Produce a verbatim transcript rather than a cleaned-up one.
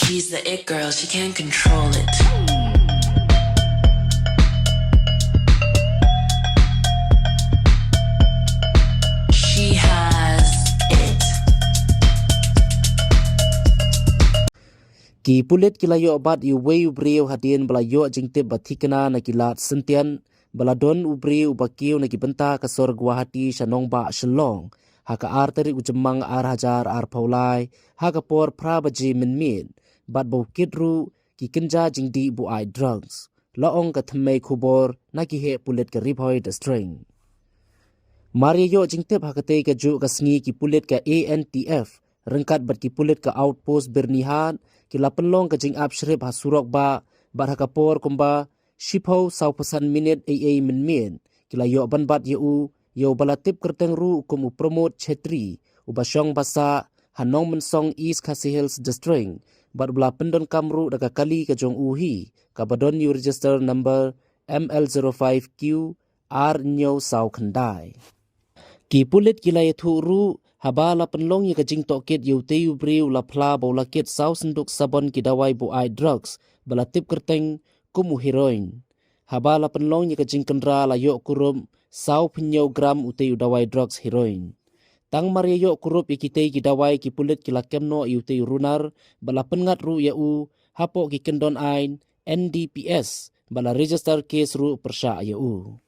She's the it girl, she can't control it. She has it. Ki pulit ki la ïoh bat ïa uwei u briew hadien ba la ïoh jingtip ba thikna na ki lad Syntian ba la don u briew uba kiew na ki bynta ka sor Guwahati sha nongbah Shillong ha ka ar tarik u Jymmang ar hajar arphew lai ha ka por phra baje mynmiet bad ba u kit ruh ki kynja jingdih buaid drugs, la ong ka thymmei khubor na ki heh pulit ka Ri Bhoi District. Mar ïa ïoh jingtip ha katei kajuh ka sngi ki pulit ka A N T F ryngkat bad ki pulit ka Outpost Byrnihat ki la pynlong ka jingap shrip ha surok bah bad ha ka por kumba shiphew sawphew san minit ei ei mynmiet ki la ïoh ban bat ïa u, ïa uba la tip kyrteng ruh kum u Pramod Chhetri uba shong ba sah ha Nongmynsong, East Khasi Hills District, bad uba la pyndonkam ruh da ka kali ka jong u hi kaba don ïa u register number M L zero five Q ar hynñiew saw khyndai. Ki pulit ki la ïathuh ruh haba la pynlong ïa ka jingtohkit ïa utei u briew, la phla ba u la kit saw synduk sabon ki dawai buaid drugs ba la tip kyrteng kum u heroin. Haba la pynlong ïa ka jingkynra, la ïoh kurup saw phew gram utei u dawai drugs heroin. Tang mar ïa ïoh kurup ïa kitei ki dawai, ki pulit ki la kem noh ïa utei u runar bad la pynngat ruh ïa u hapoh ki kyndon aiñ N D P S bad la register case ruh pyrshah ïa u.